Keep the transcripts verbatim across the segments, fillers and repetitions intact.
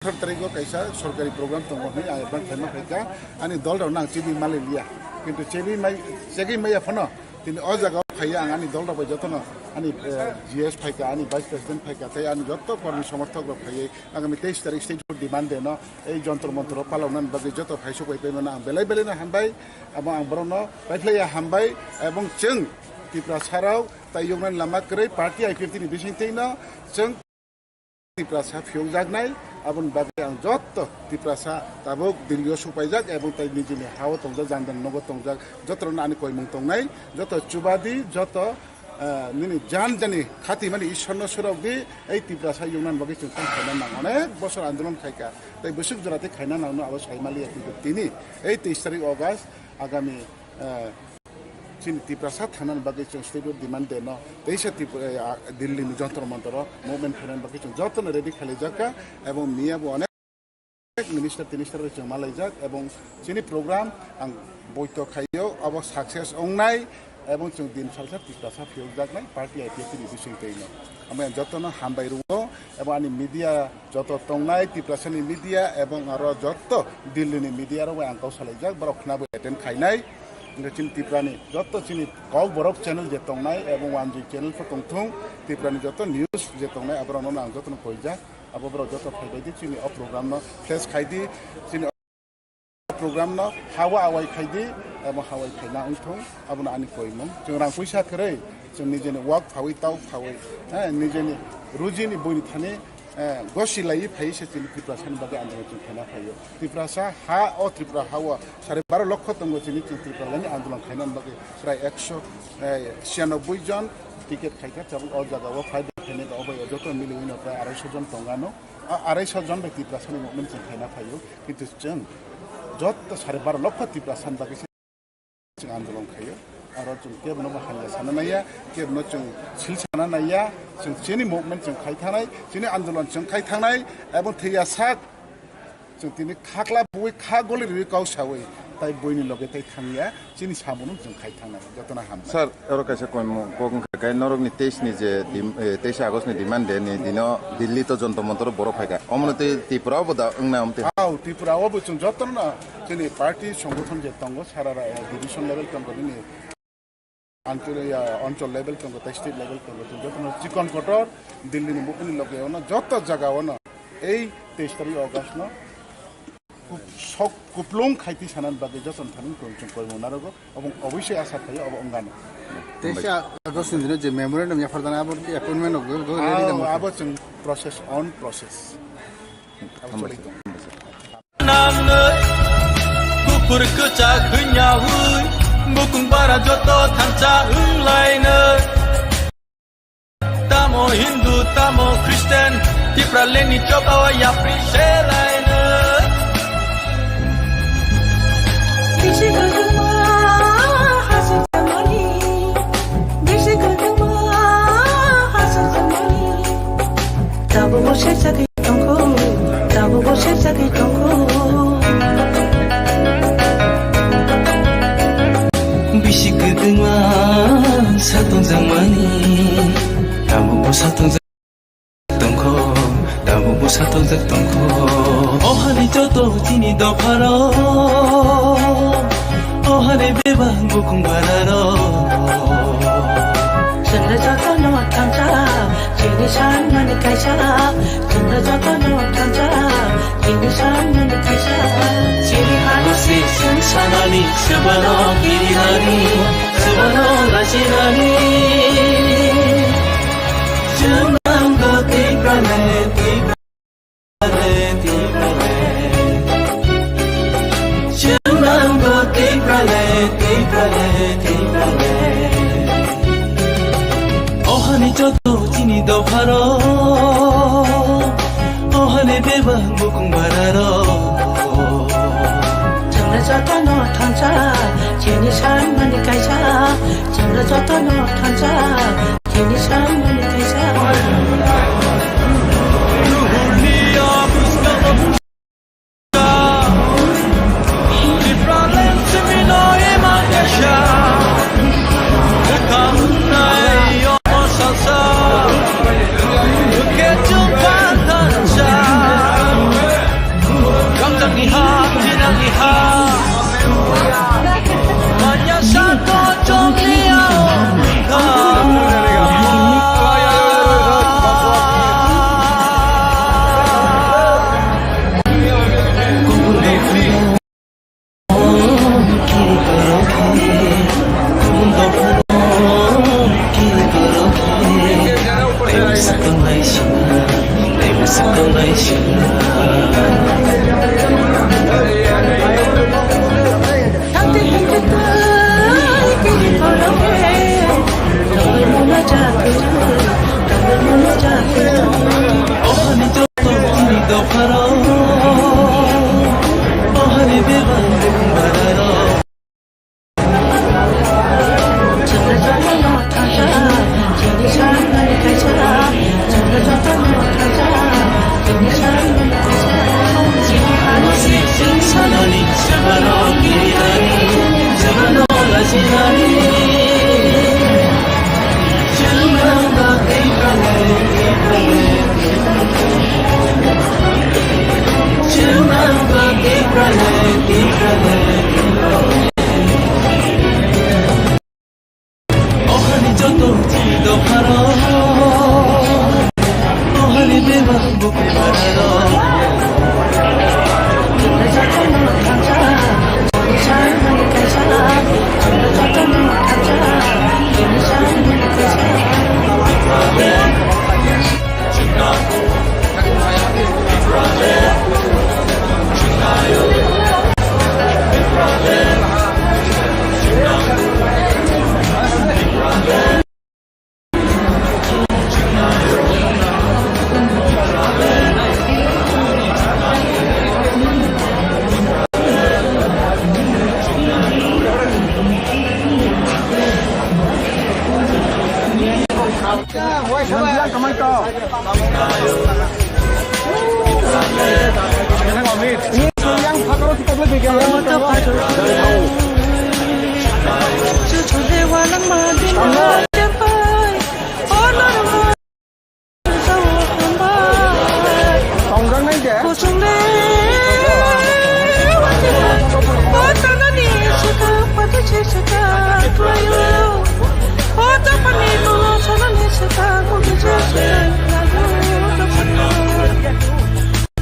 Atharo tarikh o kaisa sorkari program tongo hinwi ang advance khaima phaikha, ani dol rok no ang chini mali liya, kintu chini mai chegwi maya phano tini o jaga o phaiya ang ani dol rok bai jotono ani, eh, G S phaikha, ani vice president phaikha, tei ani joto kormi somorthok rok phaiwi agami teis tarikh state demand day no ei jontor montor o paloknani bagwi joto phaisok bai paimano ang belai belai no hambai, abo ang borok no paiphlaiya hambai, ebong chwng Tiprasa rok tai yoknani lama kwrwi party I P F T ni bisingtwi no chwng Tiprasa phiyokjaknai, aboni bagwi ang joto Tiprasa tabuk Delhi o supaijak ebong tai nijini ha-o tongjak, jandani nogo tongjak, jotorokno ani koimung tongnai, joto chubadi, joto, eh, nini jan jani khatimani Ishwarno surokdi, ei Tiprasa yungnan bagwi chwng tong khaina nang, onek bosor andolon khaika, tei bwswk jora tei khaina nangno abo saimaliya, kintu tini ei teis tarik August agami, eh, chini Tiprasa thangnani bagwi chwng state o demand de no teisa Tripura, ah, Delhi ni Jantar Mantar o movement khainani bagwi chwng jotono ready khailaijak kha, ebong miya bo onek minister tinistar bai chwng malaijak, ebong chini program ang boito khaio, abo success ongnai, ebong chwng din salsa Tiprasa phiyokjaknai party I P F T ni bising twi no. Amo ang jotono hambai rwo, ebong ani media joto tongnai Tiprasani media ebong aro joto Delhi ni media rok bai ang kok salaijak, borok khna bo attend khainai. Hingke chini Tiprani joto chini kok borok channel je tongnai ebong wanjui channel pho tongthung, Tiprani joto news je tongnai aborokno ang jotono koijak, abo borok joto phaibai di chini o program no face khai di, chini program no hawa awai khai di, abo hawai khaina wngthung, abono ani koimung. Chwng rang puisa kwrwi, chwng nijeni wak phawi, tau phawi, eh, nijeni rujini buini thani, eh, gosi laiwi phaiwi se chini Tiprasani bagwi andolon chwng khaina phaio. Tiprasa ha, o Tripura ha o sare baro lokho tongo chini chwng Tripura lani andolon khaina bagwi prai ekso, eh, siyanoboi jon ticket khaikha, tabuk o jaga o fight khainai ba obo joto miliwi no prai arai so jon tongano. A-, arai so jon bai Tiprasani movement chwng khaina phaio. Kintu chwng joto sare baro lokho Tiprasani bagwi se chwng andolon khaio. Aro chwng kebno bo hamya sana naiya, kebno chwng sil sana naiya, chwng chini movement chwng khai thangnai, chini andolon chwng khai thangnai, ebong thwiya sak chwng tini khakla bui kha goli rwi kau sawi, tai buini loge tai thangya, chini samunung chwng khai thangnai, jotono hambai. Sir, oro kaisa koimung kok wngkha khe norokni teis ni je dim-, eh, teis August ni demand day ni dino Delhi to Jantar Mantar o borok phaikha. Omono tei Tripura o bo da wngna omte. Hao, Tripura o bo chwng jotono chini party songgothon je tongo, sara ra-, eh, division level tongo, nini anchol, ya, anchol level tongo, tei state level tongo, chwng jotono chikon kotor Delhi ni bukuni loge ono joto jaga ono ei teis tarik August no kup-, sok kuplung khaiti sanani bagwi jotono thani chwng koimung narogo. Obo oboisoi asa khaio, obo wngano. Teisa August ni dino je memorandum yaphar jana, abo khe appointment rok go, go ready da? Abo, abo chwng process, on process. Abo choli tongo. Namno kupur kwchak hwnyawi, bukung bara joto thansa wnglaino. Tamo Hindu, tamo Christian, Tipraland ni choba o yapri selaino. Bisi kwbangma hasu jamani, bisi kwbangma hasu jamani. Tabukbo sep jagwi tongkho, tabukbo sep jagwi tongkho. Bisi kwbangma satong jangmani, tabukbo satong tongkho, tabukbo satokjak tongkho. O hani joto chini dopharo, o hani bebak bukung bararo. Chwngno jotono thansa, chini sanmani kaisa. Chwngno jotono thansa, chini sanmani kaisa. Chini hano se chwng sanani, swbano kirinani, swbano lachinani. Chwng nanggo Tipraland, Tipraland, Tipraland. Chwng nanggo Tipraland, Tipraland, Tipraland. O hani joto chini dopharo, o hani bebak bukung bararo. Chwngno jotono thansa, chini sanmani kaisa. Chwngno jotono thansa, chini sanmani kaisa.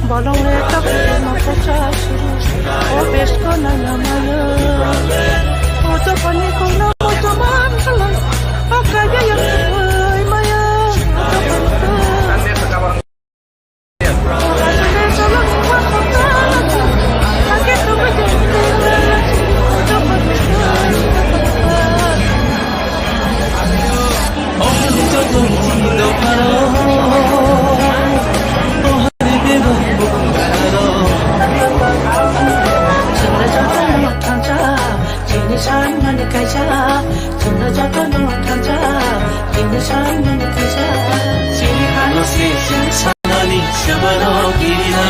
Bolong le tak ma posa suru, o bes ko na na mayo. O to pani ko na o to man kala, o kaya yang koi maya. O to pani ko. Chini sanmani kaisa, chini jotono thansa, chini sanmani kaisa. Chini hano se, chini sanmani sebano kirina.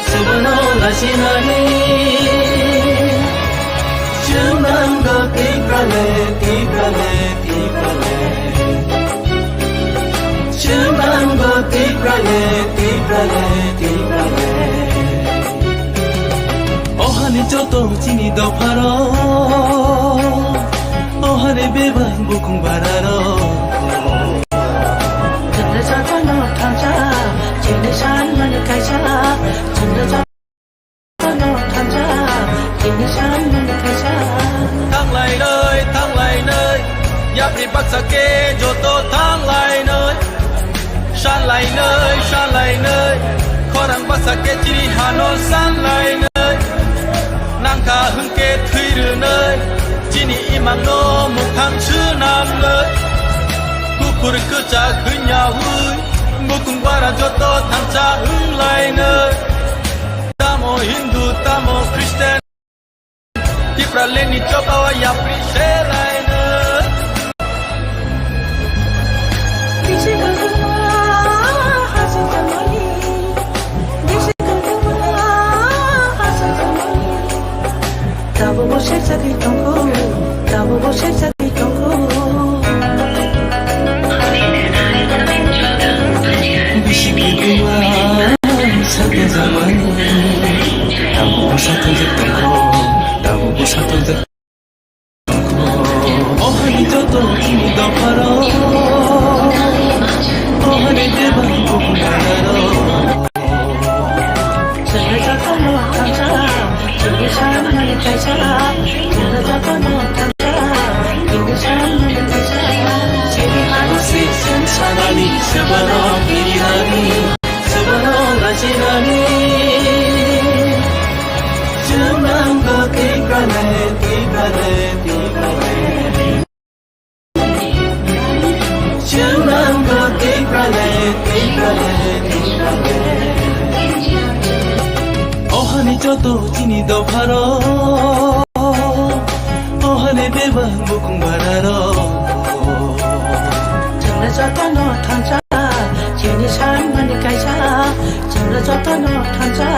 Chwngno lachinani chwng nangkha Tiprale, Tiprale, Tiprale. Chwng nangkha Tiprale, Tiprale, Tiprale. O hani joto chini dopharo, o hani bebak bukhung bararo. Chwngno jotono thansa, chini sanmani kaisa. Chwngno jotono thansa, chini sanmani kaisa. Thanglai noi, thanglai noi, yapri baksa khe joto thanglai noi. Sanlai noi, sanlai noi, khorang baksa khe chini hano sanlai noi. Nangkha hwnkhe thwi rwnai, chini imangno mukhang swnamnai. Kuphur kwchak hwnyaui, bukhung bara joto thansa wnglainai. Tamo Hindu, tamo Christian, Tipraleni chokao yapri selainai. Tabukbo sejagwi tongo, tabukbo sejagwi tongo. Bisi biduma sakjagmani, tabukbo sakjak tongo, tabukbo sakjak tongo. O hani joto chini dopharo, o hani bebak bukhung bararo. Chwngno jotono thansa, chini sanmani kaisa. Chwngno jotono thansa, chini sanmani kaisa. Chini hano se chwng sanani, sebano kirinani, sebano lachinani. Chwng nangkha Tiprale, Tiprale, Tiprale. Joto chini dopharo, ohane bebak bukung bararo. Chwngno jotono thansa, chini sanmani kaisa. Chwngno jotono thansa,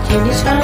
chini san